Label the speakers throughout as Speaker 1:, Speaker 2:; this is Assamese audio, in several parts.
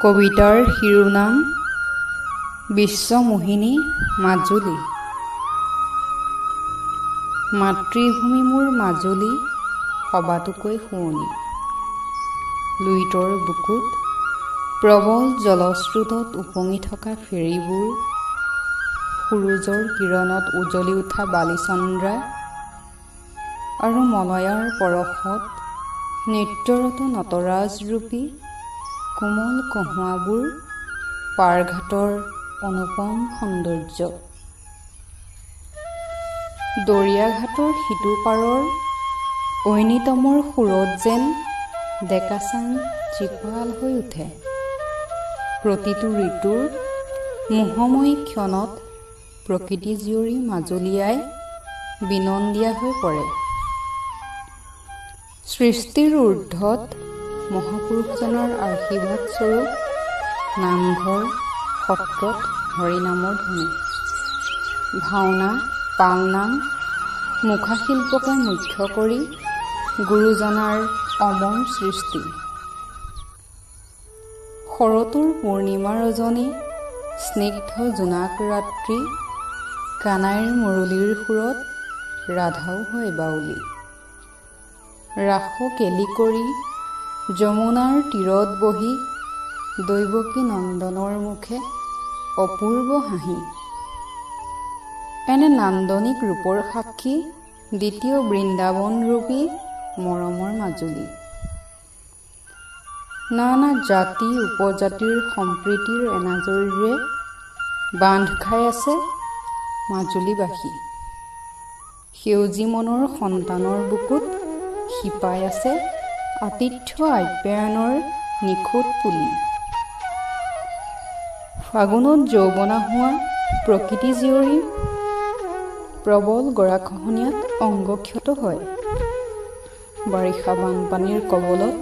Speaker 1: কবিতাৰ শিৰোনাম বিশ্বমোহিনী মাজুলী। মাতৃভূমি মোৰ মাজুলী সবাতোকৈ শুৱনি। লুইতৰ বুকুত প্ৰবল জলস্ৰোতত উপঙি থকা ফেৰীবোৰ, সূৰুযৰ কিৰণত উজলি উঠা বালিচন্দ্ৰা আৰু মলয়াৰ পৰশত নৃত্যৰত নটৰাজৰূপী কোমল কঁহুৱাবোৰ পাৰঘাটৰ অনুপম সৌন্দৰ্য। দৰিয়াঘাটৰ সিটো পাৰৰ ঐনিতমৰ সুৰত যেন ডেকাচাং জীপাল হৈ উঠে। প্ৰতিটো ঋতুৰ মোহময়ী ক্ষণত প্ৰকৃতি জীয়ৰী মাজুলীয়াই বিনন্দীয়া হৈ পৰে। সৃষ্টিৰ ঊৰ্ধ্বত মহাপুৰুষজনৰ আশীৰ্বাদ স্বৰূপ নামঘৰ সত্ৰত হৰিনামৰ ধ্বনি, ভাওনা, পালনাম, মুখাশিল্পকে মুখ্য কৰি গুৰুজনাৰ অমৰ সৃষ্টি। শৰতৰ পূৰ্ণিমা ৰজনী, স্নিগ্ধ জোনাক ৰাত্ৰি, কানাইৰ মুৰুলীৰ সুৰত ৰাধাও হয় বাউলী। ৰাস কেলি কৰি যমুনাৰ তীৰত বহি দৈৱকী নন্দনৰ মুখে অপূৰ্ব হাঁহি। এনে নান্দনিক ৰূপৰ সাক্ষী দ্বিতীয় বৃন্দাবন ৰূপী মৰমৰ মাজুলী। নানা জাতি উপজাতিৰ সম্প্ৰীতিৰ এনাজৰীৰে বান্ধ খাই আছে মাজুলীবাসী। সেউজী মনৰ সন্তানৰ বুকুত শিপাই আছে আতিথ্য আপ্যায়নৰ নিখুঁত পুলি। ফাগুনত যৌৱনা হোৱা প্ৰকৃতি জীয়ৰী প্ৰবল গৰাখহনীয়াত অংগক্ষত হয়। বাৰিষা বানপানীৰ কবলত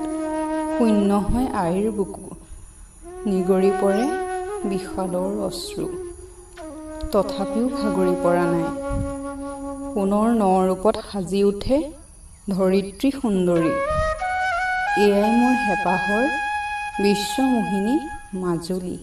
Speaker 1: শূন্য হয় আইৰ বুকু, নিগৰি পৰে বিষাদৰ অশ্ৰু। তথাপিও ভাগৰি পৰা নাই, পুনৰ ন ৰূপত সাজি উঠে ধৰিত্ৰী সুন্দৰী। এয়াই মোৰ হেঁপাহৰ বিশ্বমোহিনী মাজুলী।